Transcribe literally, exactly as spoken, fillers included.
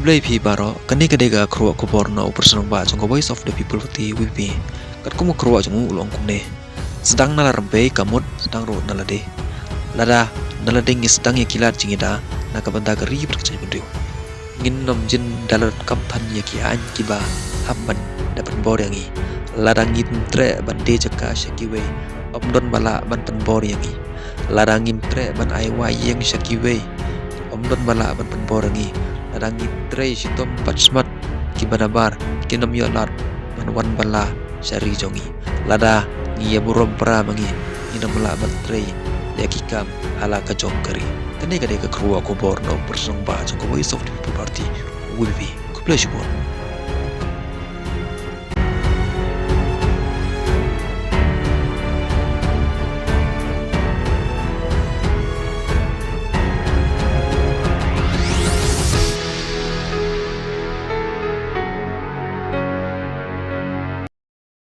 Khublei phi baroh, kane ka dei ka kyrwoh khubor na u President Rangbah jong ka Voice of the People Party, V P P. Katkum ka kyrwoh jong u, u la ong kumne. Sdang na la rympei ka mut, sdang ruh na lade. Lada na lade ngi sdang ïa ki lad jong ngi da na ka bynta ka ri bad ka jaitbynriew, ngin ym jin da la donkam than ïa ki aiñ kiba hap ban da pynbor ïa ngi. Lada ngim treh ban die jaka sha kiwei, ym don ba lah ban pynbor ïa ngi. Lada ngim treh ban ai wai ïing sha kiwei, ym don ba lah ban pynbor ïa ngi. Lada ngi trei shitom bad smat, kiba nabar kin ym ïoh lad ban wan bylla sha ri jong ngi. Lada ngi ïa burom para ma ngi, ngin ym lah ban trei ïa ki kam ha la ka jong ka ri. Kane ka dei ka kyrwoh khubor na u President Rangbah jong ka Voice of the People Party, V P P. Khublei shibun.